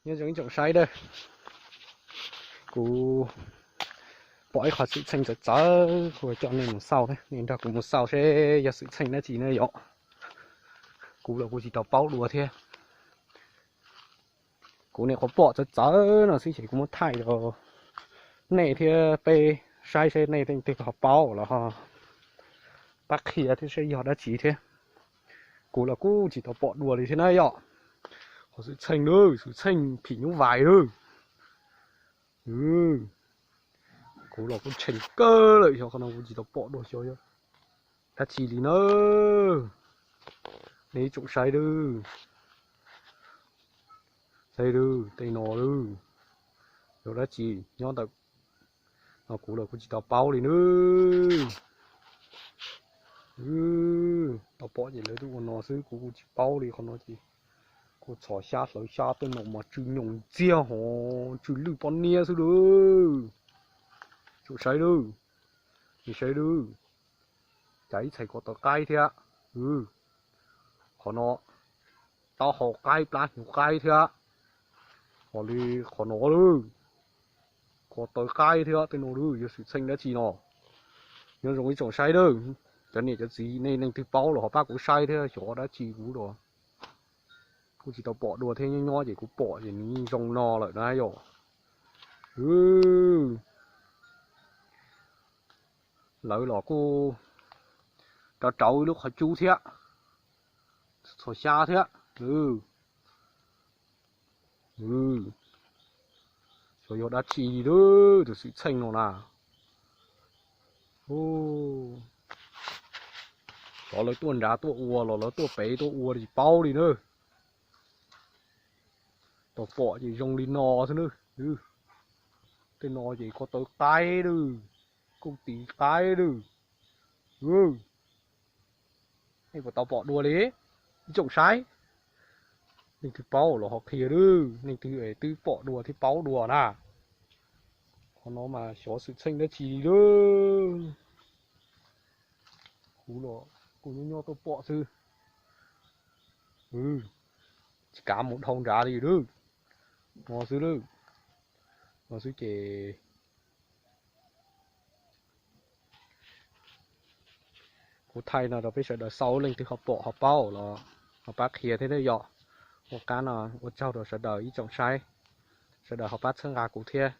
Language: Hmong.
Nyob zoo ib tsoom saib dawb, kuv pom ib qhov xwm txheej txawv txawv, kuv coj nej mus xauj, nej nrog kuv mus xauj seb yog xwm txheej dab tsi na yom. Kuv los kuv tsis tau paub dua thiab. Kuv nyuam qhuav pom txawv txawv no xwb ces kuv muab thaij rau nej thiab peb saib seb nej leej twg ho paub los ho pab qhia thiab seb yog dab tsi thiab. Kuv los kuj tsis tau pom dua li thiab na yom. Qhov xwm txheej na, xwm txheej phim nyuj vais na. Kuv los kuj tshee kawg lawm xyov qhov no kuv tsis tau pom dua xyov yog dab tsi li na. Nej ib tsoom saib dawb, saib dawb, tej no dawb, yog dab tsi nyob ntawm no kuv los kuv tsis tau paub li na. Tau pom ces lawv twb ua no xwb, kuv kuj tsis paub li qhov no ces. Kuv txhos xyab hlawv xyab tej no mas tsw nyoos ntxiag hos tsw lwj poj niab xwb lawm. Tsoom saib dawb, nej saib dawb, cas ib txhais ko taw qaib thiab. Qhov no taub hau qaib plab hnyuv qaib thiab. Ho li qhov no lawm, ko taw qaib thiab tej no lawm, yog xwm txheej dab tsi no? Nyob zoo ib tsoom saib dawb, cov niam cov txiv nej leej twg paub los ho pab kuv saib thiab xyov dab tsi kuv los kuj tsis tau pom dua thiab, nyob nyob ces kuv pom ces nws zoo no lawm na yom. Lawv los kuj rauv rauv ib lub qhov cub thiab, txhos xyab thiab. Xyov yog dab tsi li lawm tus xwm txheej no na. Xyov lawv tuaj nrad tuaj ua los lawv tuaj pem tuaj ua tsis paub li na. Tau pom ces zoo li no xwb na. Tej no ces ko taw qaib lawm, kuj tiv qaib lawm. Nej puas tau pom dua li? Ib tsoom saib, leej twg paub los ho qhia lawm, leej twg twb pom dua thiab paub dua na. Qhov no mas xyov xwm txheej dab tsi li lawm. Kuv los kuj nyob nyob tuaj pom xwb. Tsis kav mus dhau nrad li lawm. No xwb lawm. No xwb ces kuv thaij no rau peb sawv daws xauj, leej twg ho pom ho paub los ho pab qhia thiab yom. Ua qab no ua tsaug rau sawv daws ib tsoom saib, sawv daws ho pab txhawb nqa kuv thiab.